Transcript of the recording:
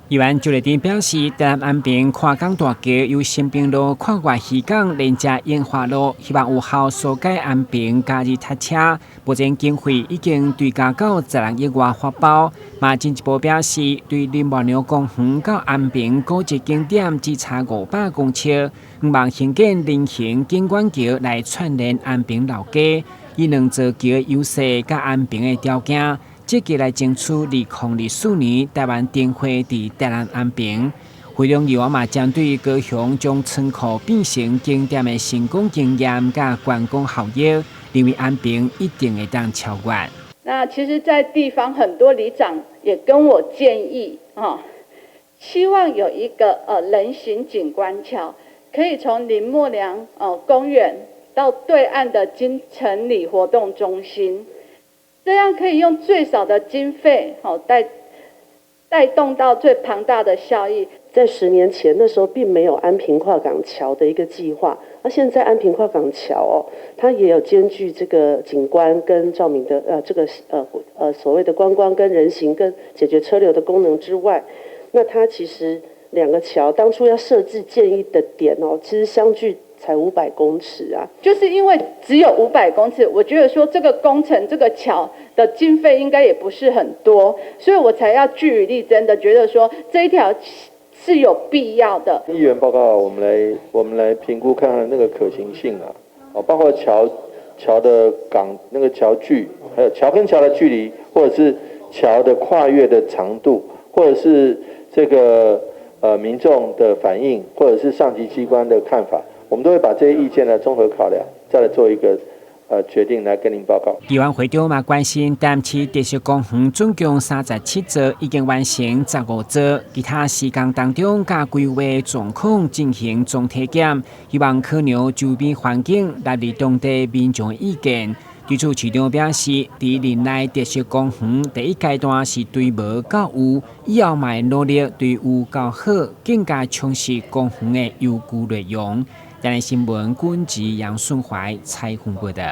議員周麗珍表示，台南安平跨港大橋由新平路跨越漁港，連接演化路，希望有效疏解安平假日塞車。目前經費已經追加到16億外發包。嘛進一步表示，對林默娘公園到安平古蹟景點只差500公尺，向望興建人行景觀橋來串聯安平老街，以兩座橋的優勢佮安平的條件，積極來爭取2024年台灣燈會佇台南安平。會長議員嘛針對高雄將倉庫變成景點的成功經驗佮觀光效益，認為安平一定會當超越。那其實，在地方很多里長也跟我建議，哈，希望有一個人行景觀橋，可以從林默娘公園到對岸的金城里活動中心。這樣可以用最少的經費，好帶動到最龐大的效益。在10年前那時候，並沒有安平跨港橋的一個計劃。那現在安平跨港橋哦，它也有兼具這個景觀跟照明的這個所謂的觀光跟人行跟解決車流的功能之外，那它其實兩個橋當初要設計建議的點哦，其實相距才五百公尺啊。就是因為只有五百公尺，我覺得說這個工程這個橋的經費應該也不是很多，所以我才要據理力爭的覺得說這一條是有必要的。議員報告，我們來評估看看那個可行性啊，哦，包括橋的港那個橋距，還有橋跟橋的距離，或者是橋的跨越的長度，或者是這個民眾的反應，或者是上級機關的看法，我們都會把這些意見呢綜合考量，再來做一個決定來跟您報告。議員會長嘛關心，台南市特色公園總共37座，已經完成15座，其他時間當中佮規劃狀況進行總體檢，希望考量周邊環境，納入當地民眾意見。對此，市長表示，佇任內特色公園第一階段是對無到有，以後嘛會努力對有較好，更加充實公園的優具內容。台南新聞，軍籍楊順懷採訪報道。